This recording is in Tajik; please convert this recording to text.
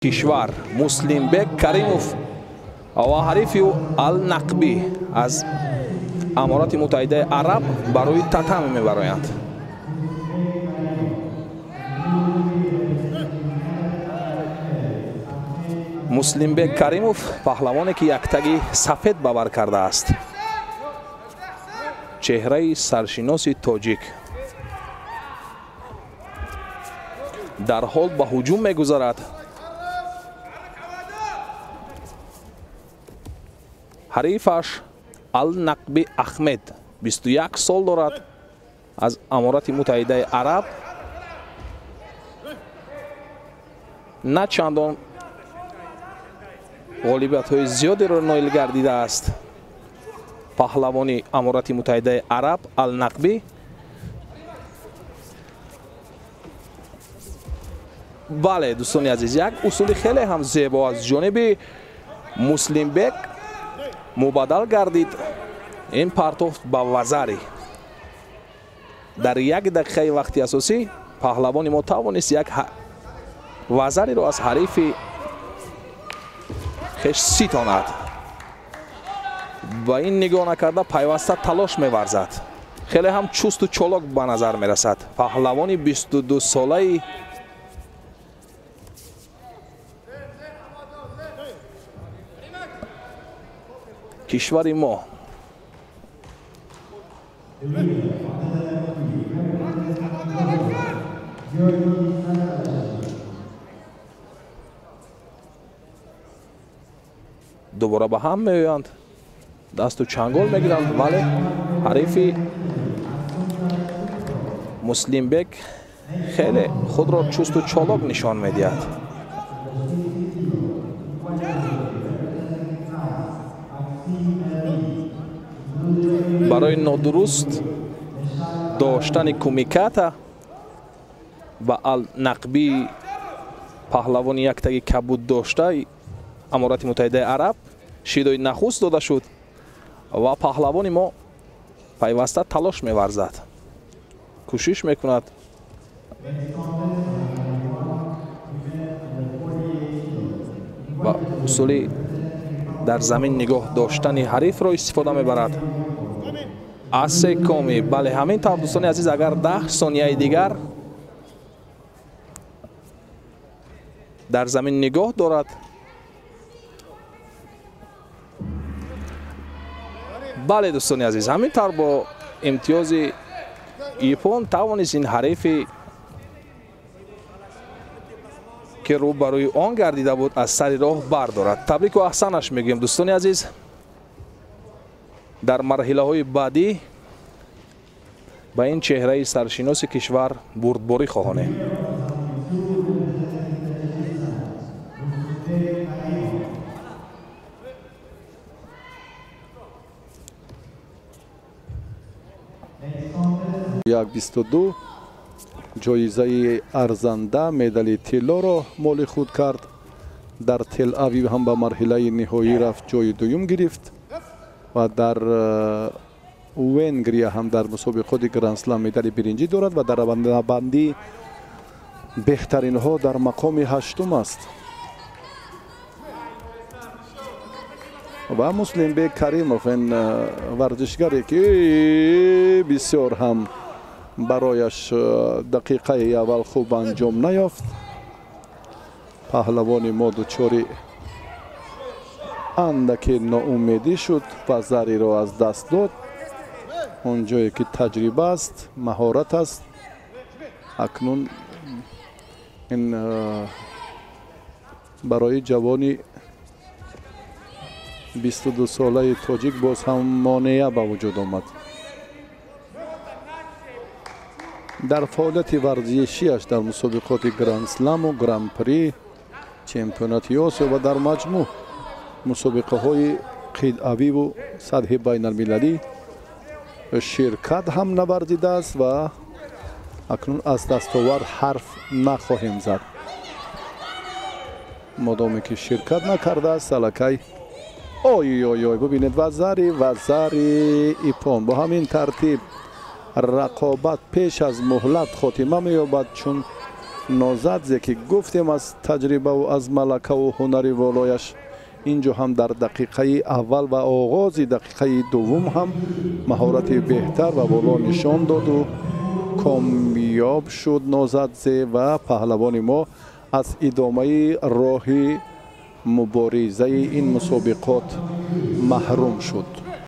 Кишвар Муслимбек Каримов ва ҳарифи ӯ Ал-Нақбӣ аз Аморати Муттаҳидаи Араб барои татами мебароянд. Муслимбек Каримов паҳлавоне ки яктаги сафед бавар кардааст, чеҳраи саршиноси тоҷик, дарҳол ба ҳуҷум мегузарад. Ҳарифаш Ал-Нақби Ахмед 21 сол дорад, аз Аморати Муттаҳидаи Араб, на чандон ғолибиятҳои зиёдеро ноил гардидааст. Паҳлавони Аморати Муттаҳидаи Араб Ал-Нақбӣ бале, дӯстони азиз, як усули хеле ҳам зебо аз ҷониби Муслимбек мубаддал гардид. Ин партофт ба вазари. Дар як дақиқаи вақти асосӣ паҳлавони мо тавонист як вазариро аз ҳарифи хеш ситонад. Ба ин нигоҳ накарда пайваста талош меварзад. Хеле ҳам чусту чолок ба назар мерасад паҳлавони 22-солаи кишвари мо. Дубора ба ҳам меоянд, дасту чангол мегиранд, вале ҳарифи Муслимбек хеле худро чусту чолок нишон медиҳад. Барои нодуруст доштани кумиката ба Ал-Нақбӣ паҳлавони яктаги кабуд дошта Аморати Муттаҳидаи Араб шидои нахуст дода шуд ва паҳлавони мо пайваста талош меварзад, кӯшиш мекунад. Ва усули дар замин нигоҳ доштани ҳарифро истифода мебарад. Асекоми, бале, ҳамин тавр дӯстони азиз, агар 10 сонияи дигар дар замин нигоҳ дорад, бале дӯстони азиз, ҳамин тавр бо имтиёзи ипон тавонист ин ҳарифи ки рӯ барои он гардида буд аз сари роҳ бардорад. Табрику аҳсанаш мегӯем дӯстони азиз. Дар марҳилаҳои баъдӣ ба ин чеҳраи саршиноси кишвар бурдборӣ хоҳонем. Як 22 ҷоизаи арзанда медали тиллоро моли худ кард. Дар Тел-Авив ҳам ба марҳилаи ниҳоӣ рафт, ҷои дуюм гирифт ва дар Венгрия ҳам дар мусобиқоти Гранд-Слам медали биринҷӣ дорад ва дар равандабандии беҳтаринҳо дар мақоми ҳаштум аст. Ва Муслимбек Каримов ин варзишгаре ки бисёр ҳам барояш дақиқаи аввал хуб анҷом наёфт. Паҳлавони мо дучори андаке ноумедӣ шуд ва зариро аз даст дод. Он ҷое ки таҷриба аст, маҳорат аст, акнун ин барои ҷавони 22-солаи тоҷик боз ҳам монеа ба вуҷуд омад. Дар фаъолияти варзишиаш дар мусобиқоти Гранд-Сламу Гран-при, чемпионати Осиё ва дар маҷмӯъ мусобиқаҳои қитъавиву сатҳи байналмилалӣ ширкат ҳам наварзидааст ва акнун аз дастовард ҳарф нахоҳем зад. Модоме ки ширкат накардааст, аллакай ой ой ой, бубинед, вазари ипон. Бо ҳамин тартиб рақобат пеш аз муҳлат хотима меёбад, чун Нозадзе, ки гуфтем, аз таҷрибаву аз малакаву ҳунари волояш инҷо ҳам дар дақиқаи аввал ва оғози дақиқаи дуввум ҳам маҳорати беҳтар ва воло нишон доду комёб шуд Нозадзе, ва паҳлавони мо аз идомаи роҳи муборизаи ин мусобиқот маҳрум шуд.